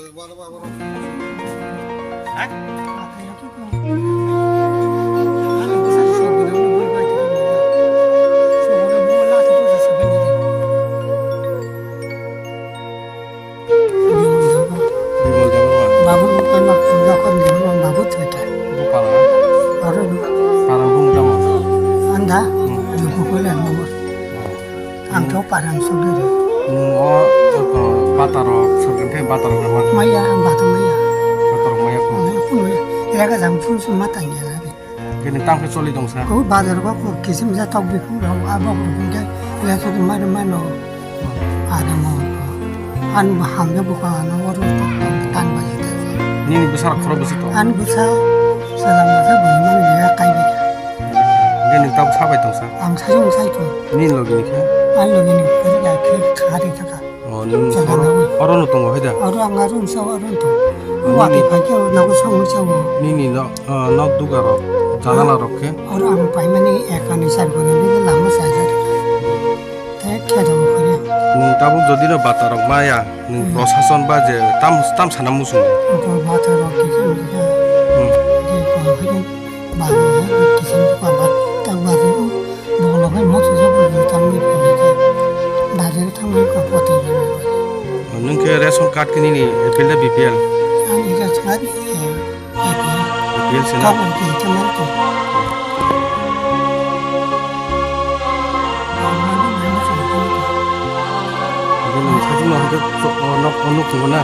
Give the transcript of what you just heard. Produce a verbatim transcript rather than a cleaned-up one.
Bimol Debbarma. Babu Mukherjee, Mukherjee, Mukherjee, Babu Theta. Bupala. Aro. Para bung tamo. Anda. Hmm. Dugu kule nunggu. Ang to parang sugiri. Nung o, o, bataro, surgante bataro nama. Maya, ang bata maya. Bataro maya ko. Maya ko maya. Lega jam phun sum matanya lagi. Kini tang khe choli tong sa. Ko bazar ko ko kisim ja tok bi phun rau abo ko ke le so ma ma no. Ada mo. An hangge buka ano oro tan baji ta. Nini bwsarok khoro bwswi tong? An bwsa sala masa bini mani ya kai bi. Hingke nini tabuk sabai tong sa? Ang sai tong sai tong. Nini logi ni khe? An logi ni khe ya khe khari thaka. O, nini Jaga oro, nawi. Oro no tongo hai da? Oro ang aro sa aro tong. Nini Wati phai khe nago song sa o. Nini no, o, nok duga rok, janala rok khe? Oro ang pai mani ekani sar kono ni lama sai sa. Te khe da o khe. Nung tabuk jodi no bata rok maya, nung Hmm. Prosason ba je tam, tam sana muchung. Ko bata rok khe khe khe. Hmm. Khe ko khe ba khe khe khe ba ta ba khe. Bokol hai moso jabo ni tangwi phaikha. Bazar tangwi ka photo rwna bagwi. Nwng khe ration card khe nini A P L da B P L? Ani ration card, eh, A P L. A P L se na? Tabuk khe tamo to. Nwng sajwk no hai khe nok, nok tongo na?